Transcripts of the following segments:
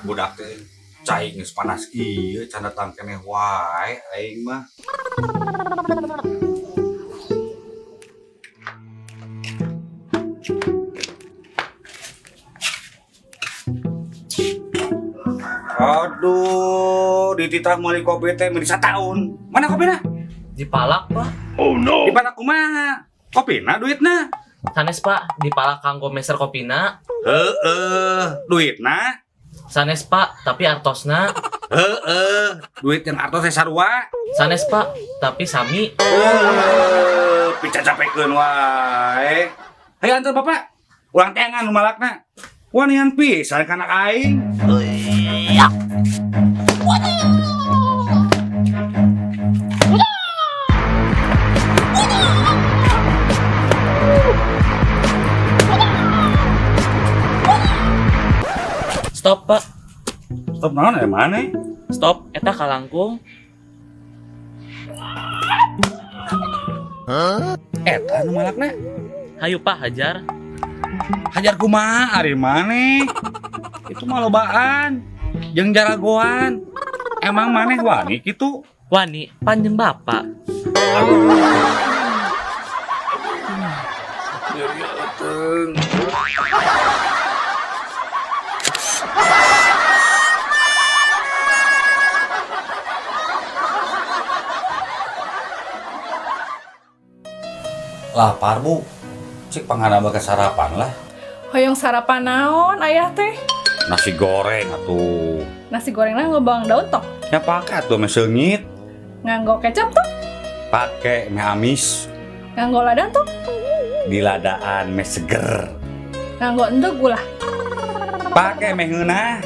Budak teh cai geus panas kieu can datang keneh wae aing mah. Aduh, dititah meuli kopi teh meuli sataun. Mana kopina? Dipalak, Pak. Dipalak kumaha? Kopina duitna? Sanes, Pak, dipalak kanggo meser kopina. Heeh, duitna? Sanes, Pak, tapi artosna. Heeh, duit yang artos teh sarua. Sanes, Pak, tapi sami. Picacapekeun wae. Hayu antar Bapak. Ulang teangan nu malakna. Wanian pisan kana aing. Stop, Pak. Stop naon aya maneh? Stop, eta kalangkung. Eta nu malakna. Hayu, Pak, hajar. Hajar kumaha ari maneh? Itu mah lobaan jeung jaragoan. Emang maneh wani kitu? Wani, panjang Bapak. Nyeri euteung. Lapar, Bu. Cik panganna ke sarapan lah. Hoyong sarapan naon ayah teh? Nasi goreng atuh. Nasi gorengna nganggo bawang daun tok. Ya pake atuh meh seungit. Nganggo kecap tok. Pake meh amis. Nganggo lada tok. Diladaan meh seger. Nganggo endog ulah. Pake meh ngeunah.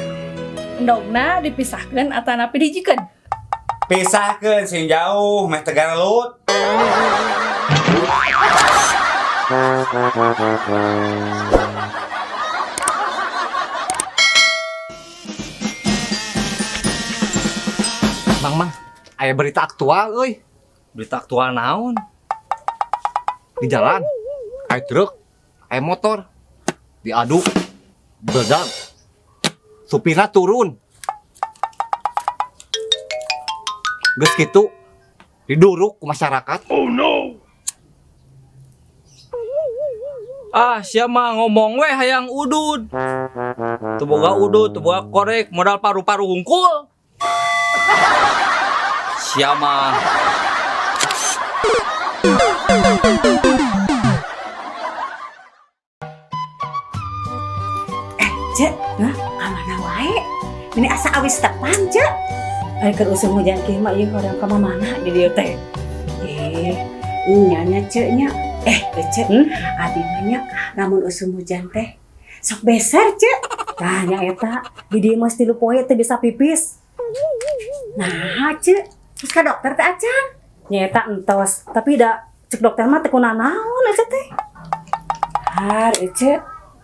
Endogna dipisahkeun atanapi dihijikeun. Pisahkeun sing jauh meh tegar lut. Mang, mang, aya berita aktual euy. Berita aktual naon? Di jalan, aya truk, aya motor, diadu, bedak, supirna turun. Geus kitu diduruk ku masyarakat. Ah, sia mah ngomong we hayang udud. Teu boga udud, teu boga korek, modal paru-paru hungkul. Sia mah. Cek, nah, kamana wae? Ini asa awis tepang, Cek. Ari keur usum hujan kieu mah ieu hoream ka mana di dieu teh. Nya nya Cek nya. Cek, Hmm? abi mah nya lamun usum hujan teh sok beser, Cek. Tah nya eta di dieu mah 3 poe teu bisa pipis. Nah, Cek, terus ka dokter teh acan. Nya eta entos, tapi da cek dokter mah teu kunanaon eta teh. Har, Cek,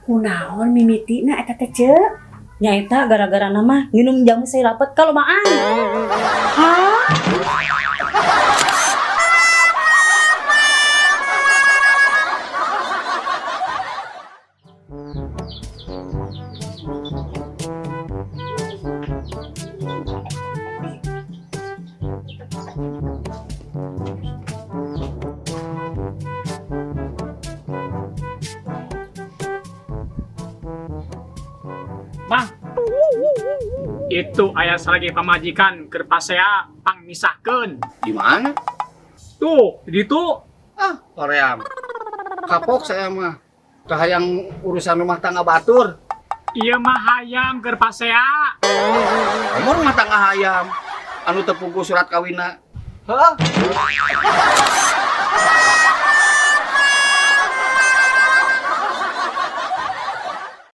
kunaon mimitina eta teh, Cek? Nya eta gara-gara nama nginum jamu saya rapet kalomaan. Hah? Mang, itu ayah lagi pamajikan keur pasea pangmisahkeun. Di mana? Tuh, di ditu. Ah, hoream. Kapok saya mah. Teu hayang urusan rumah tangga batur. Ieu mah hayam keur pasea. Komo rumah tangga hayam anu teu puguh surat kawinna. Hah?